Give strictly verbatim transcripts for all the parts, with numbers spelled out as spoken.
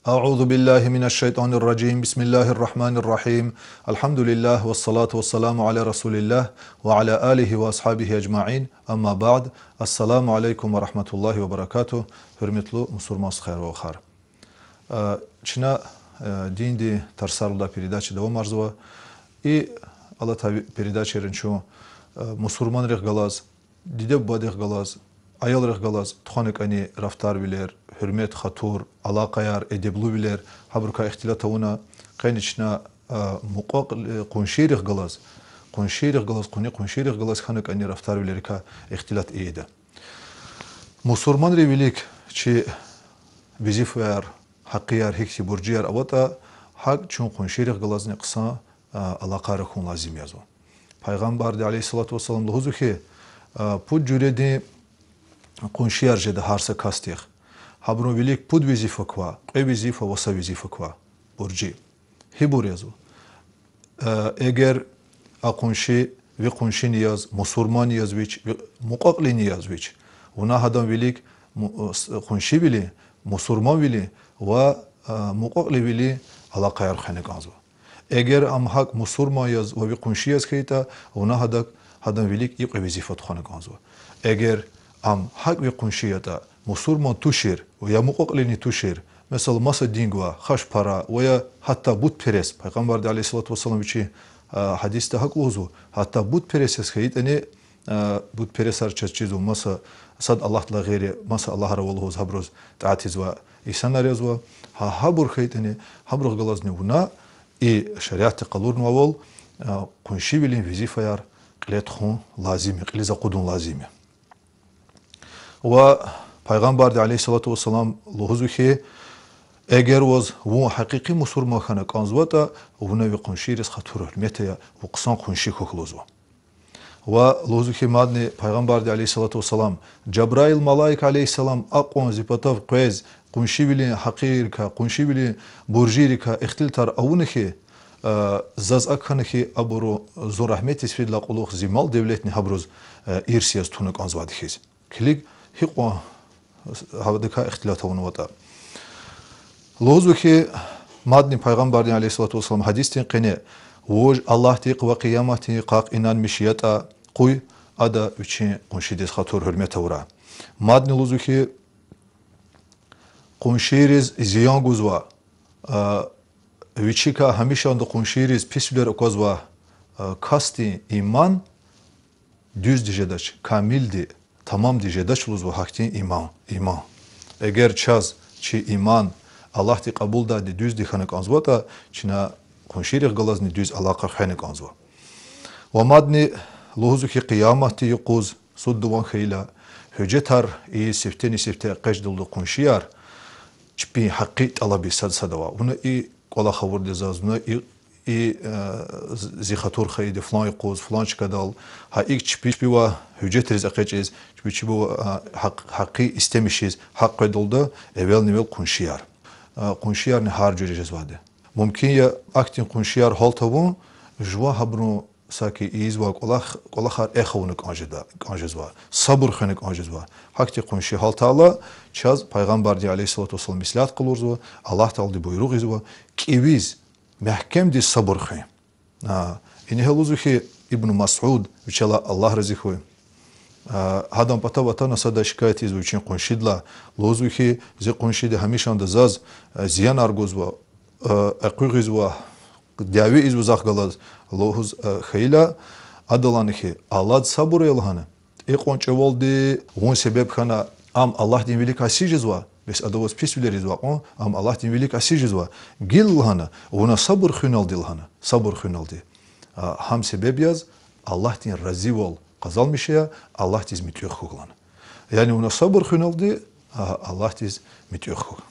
أعوذ بالله من الشيطان الرجيم. بسم الله الرحمن الرحيم. الحمد لله والصلاة والسلام على رسول الله وعلى آله وأصحابه أجمعين. أما بعد. السلام عليكم ورحمة الله وبركاته. Гьуьрметлу мусурман стхаяр ва вахар. Э, чна, э, динди тарсар лугьудай передача давамарзава. И алатай передачайра чун, э, мусурманрихъ галаз, диде-бубадихъ галаз, аялрихъ галаз тухвана кӀани рафтарвилер, гьуьрмет, хатур, алакъаяр, эдеблувилер, гьабурукай ихтилат авуна, къени чна, а, мукьва-кь-, къуншийрихъ галаз, къуншийрихъ галаз, къуни къуншийрихъ галаз хьана кӀани рафтарвилерикай ихтилат ийида. Мусурманрин вилик чи везифаяр, гьакъияр, гьихьтин буржияр аватӀа, гьакӀ чун къуншийрихъ галазни хъсан, а, алакъайра хьун лазим язва. Пайгъамбарди, عليه الصلاة والسلام, лугьузва хьи, а, пуд жуьредин къуншияр жеда гьар са касдихъ. Гьабурун вилик пуд везифа ква: кьве везифа ва са везифа ква, буржи. Гьибур язва? Э, эгер а къунши ви къуншини яз, мусурманни яз вич, ви мукьва-кьилини яз вич, вуна гьадан вилик му-, с-, къуншивилин, мусурманвилин ва, э, мукьва-кьиливилин алакъаяр хвена кӀанзава. Эгер ам гьакӀ мусурман яз ва ви къунши яз хьайитӀа, вуна гьадак, гьадан вилик и кьве везифа тухвана кӀанзава. Эгер ам гьакӀ ви къунши ятӀа, мусурман тушир ва я мукьва-кьилини тушир, месела, маса дин гвай, хашпара ва я гьатта бутперес, Пайгъамбарди, عليه الصلاة والسلام, вичин, а, гьадисда гьакӀ лугьузва, гьатта бутперес яз хьайитӀани, а, бутпересар чаз чизва маса, сад Аллагьдилай гъейри маса аллагьар ава лугьуз, гьабуруз тӀаат ийизвай инсанар язва, гьа гьабур хьайитӀани, гьабурухъ галазни вуна и шариатди къалурнавайвал, а, къуншивилин везифаяр кьиле тухун лазим я, кьилиз акъудун лазим я. Ва Пайгъамбарди, عليه الصلاة والسلام, лугьузва хьи, эгер ваз вун гьакъикъи мусурман хьана кӀанзаватӀа, вуна ви къуншийриз хатур-гьуьрмет ая, вун хъсан къунши хьухь лугьузва. Ва лугьузва хьи, мадни Пайгъамбарди, عليه الصلاة والسلام, Жабраил малаик, عليه السلام, акьван зи патав къвез, къуншивилин гьакъийрикай, къуншивилин буржийрикай ихтилатар авуна хьи, э, заз акӀ хьана хьи, абуру зун рагьметдиз фидалай кьулухъ зи мал-девлетни гьабуруз, э, ирс яз туна кӀанзавайди хьиз. Килиг, гьикьван гьадакай ихтилат авунватӀа. Лугьузва хьи, мадни Пайгъамбардин, عليه الصلاة والسلام, гьадисдин къене: вуж Аллагьдихъ ва Къияматдин йикъахъ инанмиш ятӀа, къуй ада вичин къуншидиз хатур-гьуьрмет авурай. Мадни лугьузва хьи, къуншийриз зиян гузва, а, вичикай гьамишанда къуншийриз писвилер аквазва, а, касдин иман дуьзди жедач, камилди, тамамди жедач лугьузва гьахьтин иман, иман. Эгер чаз чи иман Аллагьди кьабулдайди, дуьзди хьана кӀанзаватӀа, чна къуншийрихъ галазни дуьз алакъа хвена кӀанзава. Ва мадни лугьузва хьи, Къияматдин юкъуз, суд-дуван хьайила, гьуьжетар ийиз сифтени-сифте экъечӀдалда къуншияр, чпин гьакъи тӀалабиз сад-садавай: вуна и кӀвалах авурди я заз, вуна и, и, э, з-, зи хатур хайиди флан юкъуз, флан чкадал, гьа икӀ чпи-чпивай гьуьжетриз экъечӀиз, чпи-чпивай, э, гьакъ-, гьакъи истемишиз, гьакӀ къведалда эвелни-эвел къуншияр. Э, къуншиярни гьар жуьре жезвайди. Мумкин я, ахьтин къуншияр гьалт авун, жуван гьабурун саки ийизвай кӀвалах-, кӀвалахар эхь авуна кӀан жеда-, кӀан жезва, сабур хвена кӀан жезва. Гьахьтин къунши гьалтайла, чаз Пайгъамбарди, عليه الصلاة والسلام, меслят къалурзава, Аллагь Таалади буйругъ ийизва, кӀевиз, мягькемдиз сабур хуьн. А, ингье лугьузва хьи, Ибну Масуд, вичелай Аллагь рази хьуй, а, гьадан патав атана сада шикаят ийизва вичин къуншидилай, лугьузва хьи, зи къуншиди гьамишанда заз, а, зиянар гузва, а, экъуьгъизва, дяве ийизва захъ галаз лугьуз, а, хьайила, ада лагьана хьи, алад сабур ая лагьана. Икьван чӀавалди вун себеб хьана, ам Аллагьдин вилик аси жезва, бес ада ваз писвилер ийизвай кьван, ам Аллагьдин вилик аси жезва. Гила лагьана, вуна сабур хуьналди лагьана, сабур хуьналди. А, гьам себеб яз Аллагьдин разивал къазанмиш ая, Аллагьдиз муьтӀуьгъ хьухь лагьана. Яни вуна сабур хуьналди, а, Аллагьдиз муьтӀуьгъ хьухь.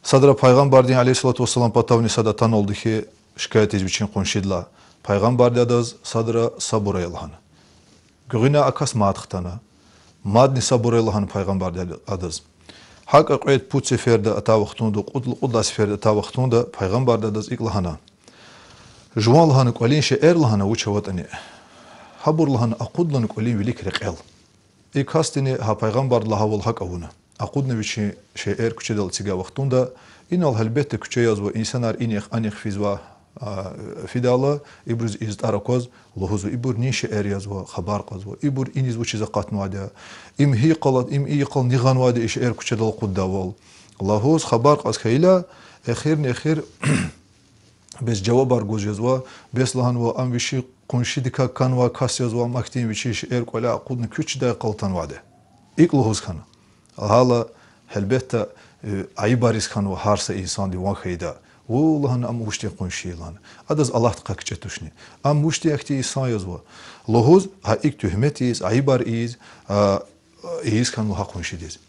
Садра Пайгъамбардин, عليه الصلاة والسلام, патавни сад атаналди хьи, шикаят ийиз вичин къуншидилай, Пайгъамбарди адаз садра сабур ая лагьана. Гуьгъуьна а кас мад хтана. Мадни сабур ая лагьана Пайгъамбарди адаз. ГьакӀа кьвед-пуд сеферда атай вахтунда, кьуд-, кьуд лагьай сеферда атай вахтунда Пайгъамбарди адаз икӀ лагьана: жуван лагьана кӀвалин шейэр лагьана вуч аватӀани, гьабур лагьана акъуд лагьана кӀвалин вилик рекьел. И касдини гьа Пайгъамбарди лагьайвал гьакӀ авуна. акъудна вичин шейэр куьчедал эцигай вахтунда, инал гьелбетда куьче язва, инсанар инихъ-анихъ физва, а, фидайла, ибуруз из тӀвар акваз, лугьузва, ибур нин шейэр язва, хабар кьазва, ибур иниз вучиз акъатнавайди я, им гьикьван, им гьикьван ни гъанвайди я и шейэр куьчедал акъуддайвал. Лугьуз хабар кьаз хьайила, эхирни-эхир бес жавабар гуз жезва, бес лагьанва, ам вичи къуншидикай кӀанвай кас язва, ам ахьтин вичин шейэр кӀваляй акъудна куьч жедай къал атанвайди. ИкӀ лугьуз хьана. Гьала, гьелбетда, э, айибариз хьанва гьар са инсанди ван хьайида. Ву, лагьана, ам вучтин къунши я, лагьана. Адаз Аллагьдихъай кичӀе тушни. Ам вучтин ахьтин инсан язва. Лугьуз, гьа икӀ туьгьмет ийиз, айибар ийиз, а, ийиз хьанва гьа къуншидиз.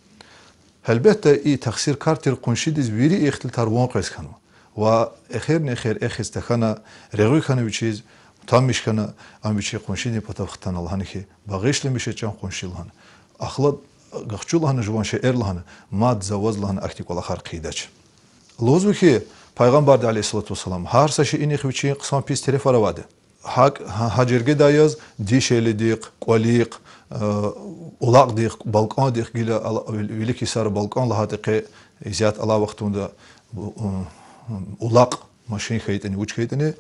Гьелбетда, и тахсиркар тир къуншидиз вири ихтилатар ван къвез хьанва. Ва эхирни-эхир эхиз тахьана, регъуь хьана вичиз, утанмиш хьана, ам вичин къуншидин патав хтана, лагьана хьи, багъишламиша, чан къунши, лагьана. Ахлад гахчу, лагьана, жуван шейэр, лагьана, мад за ваз, лагьана, ахьтин кӀвалахар хъийидач. Лугьузва хьи, Пайгъамбарди, عليه الصلاة والسلام, гьар са шейинихъ вичин хъсан-пис терефар авайди. ГьакӀ, гьа, гьа жергедай яз дишегьлидихъ, кӀвалихъ, э, улакьдихъ, балкӀандихъ, гила ала-, вил-, вилик йисара балкӀан лагьайтӀа къе, исят алай вахтунда, у-, у-, улакь, машин хьайитӀани, вуч хьайитӀани,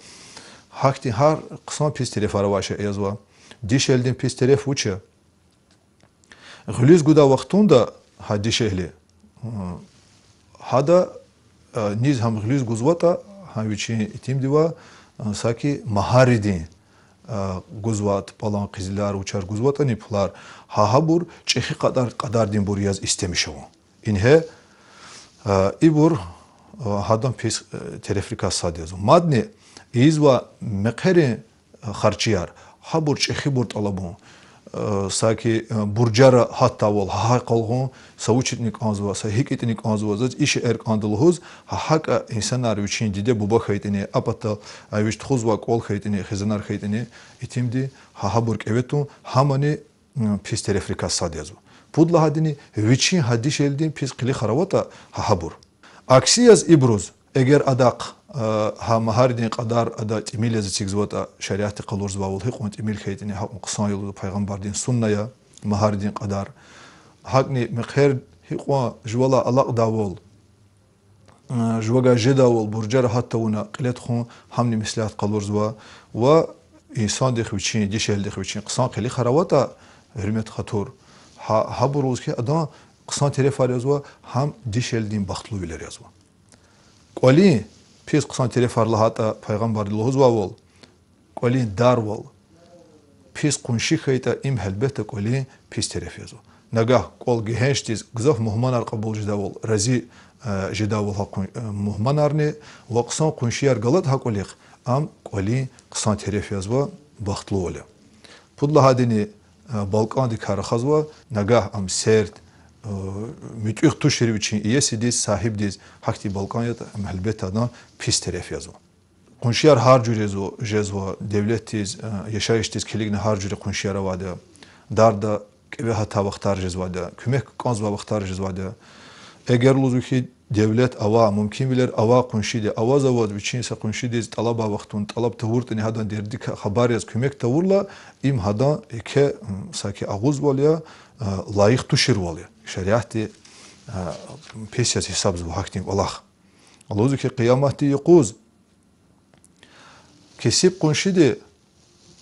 гьахьтин гьар хъсан-пис терефар авай шей язва. Дишегьлидин пис тереф вуч я? Гъуьлуьз гудай вахтунда гьа дишегьли, гьада, а, низ гьам гъуьлуьз гузватӀа, гьа вичин итимдивай, а, саки магьарридин, а, гузватӀа, палан къизилар, вучар гузватӀани пулар, гьа гьабур чӀехи кьадар, кьадардинбур яз истемиш авун. Ингье, а, ибур, а, гьадан пис, а, терефрикай сад язва. Мадни ийизвай мехъерин харчияр, гьабур чӀехибур тӀалабун, э, саки, э, буржара гьатдайвал гьа-гьа къалгъун, са вуч ятӀани кӀанзава, са гьикӀ ятӀани кӀанзава, заз и шейэр кӀанда лугьуз, гьа-гьакӀа инсанар вичин диде-буба хьайитӀани, а патал, а, вич тухузвай кӀвал хьайитӀани, хизанар хьайитӀани, итимди гьа гьабур кӀеве тун, гьамани, м, пис терефрикай сад язва. Пуд лагьайдини, вичин гьа дишегьлидин пис къилихар аватӀа, гьа гьабур. Акси яз ибуруз, эгер адахъ, э, гьа магьарридин кьадар ада тӀимил яз эцигзаватӀа, шариатди къалурзавайвал гьикьван тӀимил хьайитӀани, гьакьван хъсан я лугьузва, Пайгъамбардин сунна я магьарридин кьадар. ГьакӀни мехъер гьикьван жувалай алакьдайвал, э, жувагай жедайвал буржара гьат тавуна кьиле тухун, гьамни меслят къалурзава ва инсандихъ вичин, дишегьлидихъ вичин хъсан къилихар аватӀа, гьуьрмет-хатур, гьа-, гьабуруз хьи адан хъсан терефар язва, гьам дишегьлидин бахтлувилер язва. КӀвалин пис хъсан терефар лагьайтӀа, Пайгъамбарди лугьузвайвал, кӀвалин дарвал, пис къунши хьайитӀа, им гьелбетда кӀвалин пис тереф язва. Нагагь кӀвал гегьеншдиз гзаф мугьманар кьабул жедайвал, рази, э, жедайвал гьа къун-, э, мугьманарни ва хъсан къуншияр галатӀа гьа кӀвалихъ, ам кӀвалин хъсан тереф язва, бахтлувал я. Пуд лагьайдини, э, балкӀандикай рахазва, нагагь ам серд, э, муьтӀуьгъ тушир вичин иесидиз, сагьибдиз, гьахьтин балкӀан ятӀа, ам гьелбетда адан пис тереф язва. Къуншияр гьар жуьре жезва, жезва, девлетдиз, э, яшайишдиз килигна гьар жуьре къуншияр авайди я, дарда кӀеве гьатай вахтар жезвайди я, куьмек кӀанзавай вахтар жезвайди я. Эгер лугьузва хьи, девлет авай, мумкинвилер авай къуншиди аваз-аваз вичин са къуншидиз тӀалабай вахтунда, тӀалаб тавуртӀани, гьадан дердикай хабар яз куьмек тавурла, им гьадан еке, м, саки агъузвал я, э, лайих туширвал я. Шариатди, э, пис яз гьисабзава гьахьтин кӀвалах. Лугьузва хьи, къияматдин юкъуз кесиб къуншиди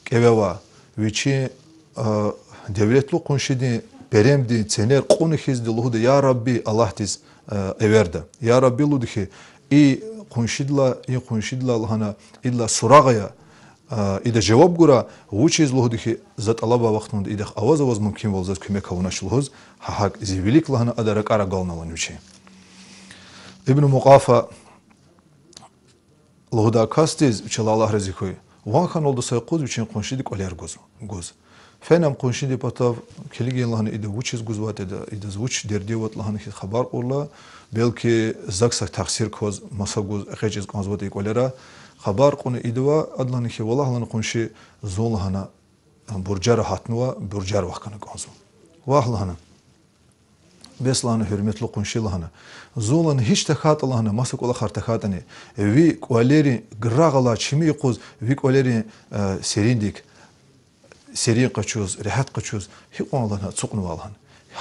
кӀеве авай, вичин, э, девлетлу къуншидин, беремдин, ценер кьуна хьизди лугьуда: Я Рабби, Аллагьдиз, э, эверда. Я Рабби, лугьуда хьи, и къуншидилай, и къуншидилай, лагьана, идалай сурагъ ая, э, ида жаваб гурай, вучиз, лугьуда хьи, за тӀалабай вахтунда идахъ аваз-аваз мумкинвал заз куьмек авунач лугьуз, гьа гьакӀ зи вилик, лагьана, ада ракӀар агална, лагьана, вичин. Ибну Мукъафа лугьудай касдиз, вичелай Аллагь рази хьуй, ван хьаналди са юкъуз вичин къуншиди кӀвалер гуз, гуз. Фена ам къуншидин патав, килигин, лагьана, ида вучиз гузватӀа, ида, идаз вуч дерди аватӀа, лагьана хьи, хабар кьурла, белки зак са тахсир кваз, маса гуз экъечӀиз кӀанзаватӀа и кӀвалера. Хабар кьуна идавай, ада лагьана хьи, валлагь, лагьана, къунши, зун, лагьана, буржара гьатнава, буржар вахкана кӀанзава. Вагь, лагьана. Бес, лагьана, гьуьрметлу къунши, лагьана, зун, лагьана, гьич тахьайтӀа, лагьана, маса кӀвалахар тахьайтӀани, ви кӀвалерин рагъ алай чими юкъуз ви кӀвалерин, э, сериндик, серин къачуз, регьят къачуз гьикьван, лагьана, ацукьнава, лагьана.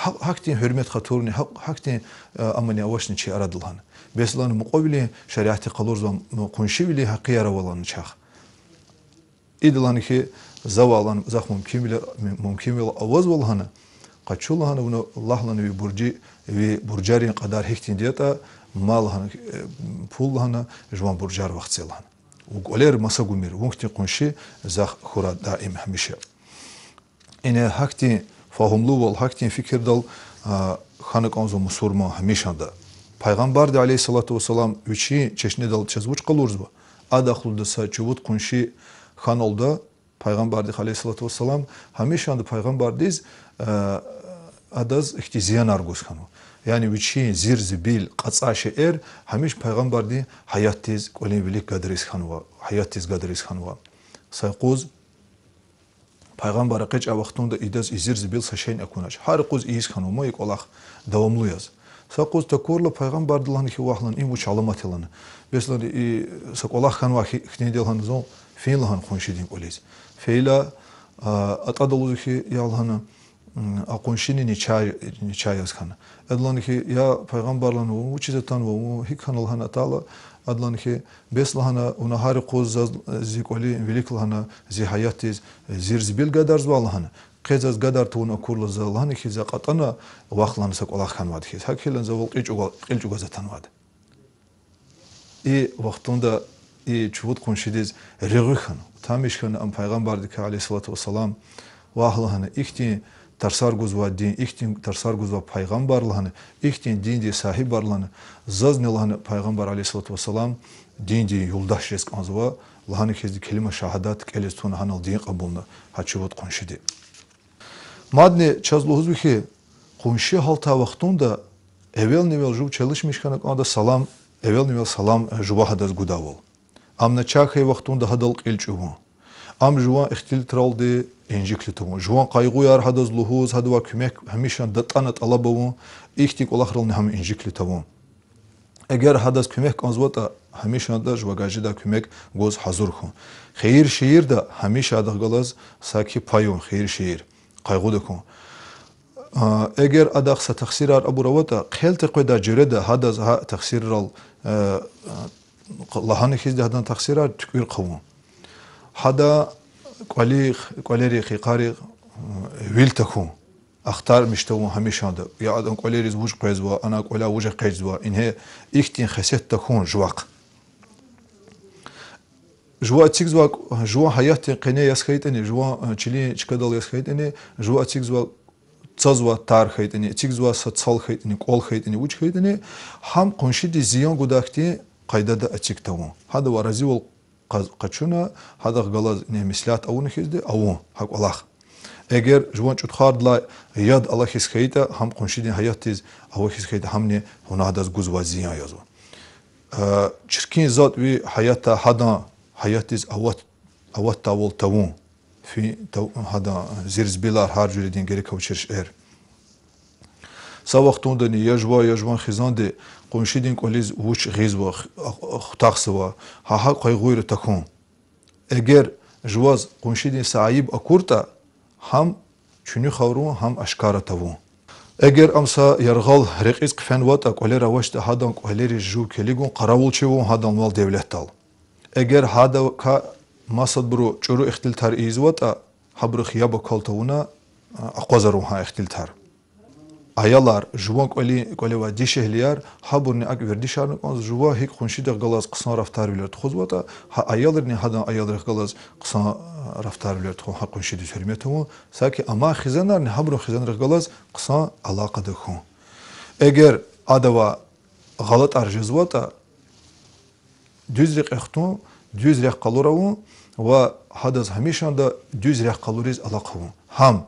Гьа-, гьахьтин гьуьрмет хатурни, гьа-, гьахьтин, э, амни авачни чи арада лагьана. Бес лагьана мукьвавилин шариатди къалурзава, м, къуншивилин гьакъияр ава лагьана чахъ. Ида лагьана хьи, завай лагьана, захъ мумкинвилер, мумкинвал авазва лагьана, къачу лагьана, вуна лагь лагьана ви буржи, ви буржарин кьадар гьихьтинди ятӀа, ма лагьана, э, пул лагьана, жуван буржар вахце лагьана. Вун кӀвалер маса гумир, вун хьтин къунши захъ хьурай даим гьамиша. Ингье гьахьтин фагьумлувал, гьахьтин фикирдал, а, хьана кӀанзава мусурман гьамишанда. Пайгъамбарди, عليه الصلاة والسلام, вичин чешнедал чаз вуч къалурзава? Адахълуда са чувуд къунши хьаналда, Пайгъамбардихъ, عليه الصلاة والسلام, гьамишанда Пайгъамбардиз, а, адаз ихьтин зиянар гуз хьанва. Яни вичин зир-зибил, кьацӀай шейэр гьамиша Пайгъамбардин гьаятдиз кӀвалин вилик гадариз хьанва, гьаятдиз гадариз хьанва. Са юкъуз Пайгъамбар экъечӀай вахтунда идаз и зир-зибил са шейни акунач. Гьар юкъуз ийиз хьанва ман и кӀвалах давамлу яз. Са юкъуз такурла, Пайгъамбарди лагьана хьи, вагь лагьана, им вуч аламат я лагьана. Бес лагьана, и са кӀвалах хьанвай хьи-, хьтинди я лагьана зун фин лагьана къуншидин кӀвализ. Фейила, а, атӀада лугьузва хьи, я лагьана, м, а къуншини нича, нича яз хьана. Ада лагьана хьи, я Пайгъамбар лагьана, вун вучиз атанва, вун гьикӀ хьана лагьана атайла, ада лагьана хьи, бес лагьана, вуна гьар юкъуз заз, зи кӀвалин вилик лагьана, зи гьаятдиз зир-зибил гадарзавай лагьана. Къе заз гадар тавуна акурла, за лагьана хьи, за кьатӀана, вахъ лагьана са кӀвалах хьанвайди хьиз. ГьакӀ хьайила завал кьил чӀугва-, кьил чӀугваз атанвайди. И вахтунда и чувуд къуншидиз регъуь хьана, утамиш хьана ам Пайгъамбардикай, عليه الصلاة والسلام, вагь лагьана, ихьтин тарсар гузвай дин, ихьтин тарсар гузвай пайгъамбар лагьана, ихьтин диндин сагьибар лагьана, зазни лагьана Пайгъамбар, عليه الصلاة والسلام, диндин юлдаш жез кӀанзава, лагьана хьизди келима шагьадат кӀелиз туна, гьанал дин кьабулна гьа чувуд къуншиди. Мадни чаз лугьузва хьи, къунши гьалтай вахтунда эвелни-эвел жув челишмиш хьана кӀанда салам, эвелни-эвел салам жува гьадаз гудайвал. Ам начагъ хьайи вахтунда гьадал кьил чӀугун. Ам жуван ихтилатралди инжиклу тавун. Жуван къайгъуяр гьадаз лугьуз, гьадавай куьмек гьамиша датӀана тӀалаб авун, ихьтин кӀвалахрални гьам инжиклу тавун. Эгер гьадаз куьмек кӀанзаватӀа, гьамишанда жувагаз жедай куьмек гуз гьазур хьун. Хийир-шийирда гьамиша адахъ галаз саки паюн, хийир-шийир, къайгъуда хьун. А, эгер адахъ са тахсирар абур аватӀа, хъел текъведай жуьреда гьадаз гьа тахсиррал, э, лагьана хьизди гьадан тахсирар туькӀуьр хъувун. Гьада кӀвалихъ, кӀвалерихъ, йикъарихъ, э, вил тахьун, ахтармиш тавун гьамишанда. Я адан кӀвалериз вуж къвезва, ана кӀваляй вуж экъечӀзава, ингье ихьтин хесет тахьун жувахъ. Жува эцигзавай, жуван гьаятдин къене яз хьайитӀани, жуван, э, чилин чкадал яз хьайитӀани, жува эцигзавай, цазвай тар хьайитӀани, эцигзавай са цал хьайитӀани, кӀвал хьайитӀани, вуч хьайитӀани, гьам къуншидиз зиян гудай хьтин къайдада эциг тавун. Гьадавай разивал къаз-, къачуна, гьадахъ галаз меслят авуна хьизди авун гьа кӀвалах. Эгер жуван чӀутхвардилай яд ала хьиз хьайитӀа, гьам къуншидин гьаятдиз ава хьиз хьайитӀа, гьамни вуна гьадаз гузвай зиян язва. Э, чиркин затӀ ви гьаятдай гьадан гьаятдиз ават-, аватдайвал тавун. Фи тав-, гьадан зир-зибилар, гьар жуьредин герек авачир шейэр. Са вахтундани я жува, я жуван хизанди къуншидин кӀвализ вуч гъизва, х-, а-, хутахзава, гьа гьа къайгъуйра тахьун. Эгер жуваз къуншидин са айиб акуртӀа, гьам чуьнуьх авун, гьам ашкара тавун. Эгер ам са яргъал рекьиз хъфенватӀа, кӀвалера авачтӀа, гьадан кӀвалериз жув килигун, къаравулчи авун гьадан мал-девлетдал. Эгер гьадакай масадбуру чӀуру ихтилатар ийизватӀа, гьабурухъ яб акал тавуна, а, акъвазарун гьа ихтилатар. Аялар, жуван кӀвалин, кӀвалевай дишегьлияр, гьабурни акӀ вердишарна кӀанзава, жува гьикӀ къуншидихъ галаз хъсан рафтарвилер тухузватӀа, гьа аялрини гьадан аялрихъ галаз хъсан, а, рафтарвилер тухун, гьа къуншидиз гьуьрмет авун, саки амай хизанарни гьабурун хизанрихъ галаз хъсан алакъада хьун. Эгер адавай гъалатӀар жезватӀа, дуьз рекье хтун, дуьз рехъ къалур авун ва гьадаз гьамишанда дуьз рехъ къалуриз алахъ авун. Гьам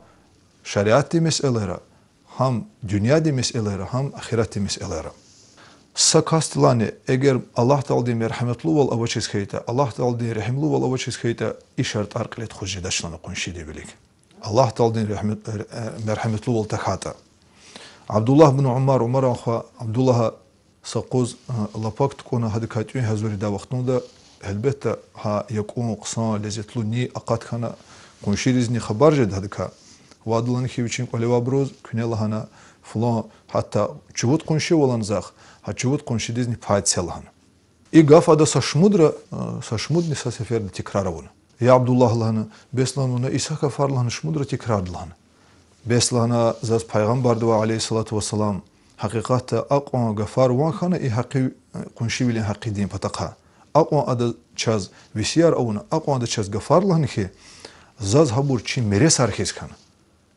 шариатдин месэлайра, гьам дуьньядин месэлайра, гьам ахиратдин месэлайра. Са касдилайни, эгер Аллагь Тааладин мергьяматлувал авачиз хьайитӀа, Аллагь Тааладин регьимлувал авачиз хьайитӀа, и шартӀар кьиле тухуз жедач лагьана къуншидин вилик. Аллагь Тааладин регьмет-, э, мергьяматлувал тахьайтӀа. Абдуллагь бин Умар, Умаран хва Абдуллагьа са юкъуз, э, лапак тукӀуна гьадакай тӀуьн гьазуридай вахтунда, гьелбетда, гьа якӀун, хъсан, лезетлу ни акъат хьана, къуншидизни хабар жеда гьадакай. Вад лагьана хьи вичин кӀвалевайбуруз, куьне лагьана, флан, гьатта чувуд къунши авани захъ, гьа чувуд къуншидизни пай це лагьана. И гаф ада са шумудра, са шумудни са сеферда тикрар авуна. Я Абдуллагь лагьана, бес лагьана вуна и са гафар лагьана шумудра тикрарда лагьана. Бес лагьана заз Пайгъамбардивай, عليه الصلاة والسلام, гьакъикъатда акьван гафар ван хьана и гьакъи, къуншивилин гьакъидин патахъай. Акьван ада чаз весияр авуна, акьван ада чаз гафар лагьана хьи, заз гьабур чи миресар хьиз хьана.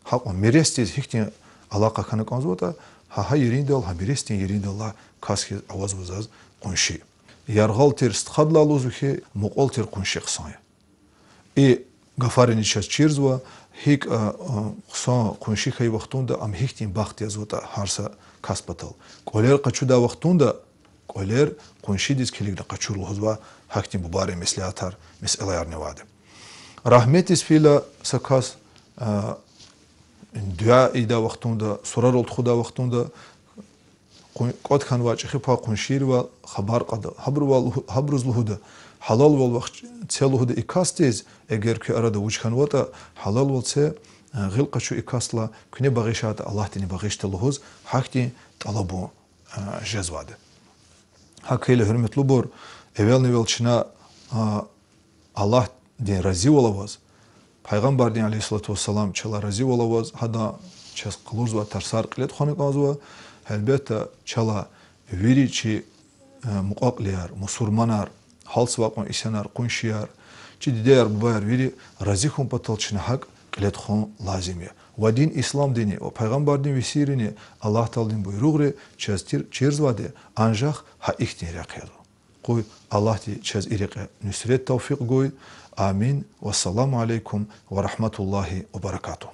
Гьакьван миресдиз гьихьтин алакъа хьана кӀанзаватӀа, гьа, гьа ериндал, гьа миресдин ериндал алай кас хьиз авазва заз къунши. Яргъал тир стхадилай лугьузва хьи, мукьвал тир къунши хъсан я. И гафарини чаз чирзава, гьикӀ, а, а, хъсан къунши хьайи вахтунда ам гьихьтин бахт язватӀа гьар са кас патал. КӀвалер къачудай вахтунда, кӀвалер къуншидиз килигна къачур лугьузва, гьахьтин бубайрин меслятар, месэлаярни авайди. Рагьметдиз фейила са кас, а, дуьа ийидай вахтунда, сурарал тухудай вахтунда, къу-, кӀватӀ хьанвай чӀехи пай къуншийривай хабар кьада. Гьабурувай лугьу-, гьабуруз лугьуда, гьалалвал вахт це лугьуда и касдиз, эгер куь арада вуч хьанватӀа, гьалалвал це, а, гъил къачу и касдилай, куьне багъишайтӀа, Аллагьдини багъишда лугьуз, гьахьтин тӀалабун, а, жезвайди. ГьакӀ хьайила, гьуьрметлубур, эвелни-эвел чна, а, Аллагьдин разивал аваз, Пайгъамбардин, عليه الصلاة والسلام, чалай разивал аваз, гьадан чаз къалурзавай тарсар кьиле тухвана кӀанзава. Гьелбетда, чалай вири чи, э, мукьва-кьилияр, мусурманар, гьалцвай кьван инсанар, къуншияр, чи дидеяр, бубаяр вири рази хьун патал чна гьакӀ кьиле тухун лазим я. Ва дин исламдини ва Пайгъамбардин весийрини, Аллагь Тааладин буйругъри чаз тир-, чирзавайди анжах гьа ихьтин рехъ язва. Къуй Аллагьди чаз и рекье нуьсрет, тавфикь гуй. Амин. Вассаламу алейкум ва рагьматуллагьи ва баракатугь.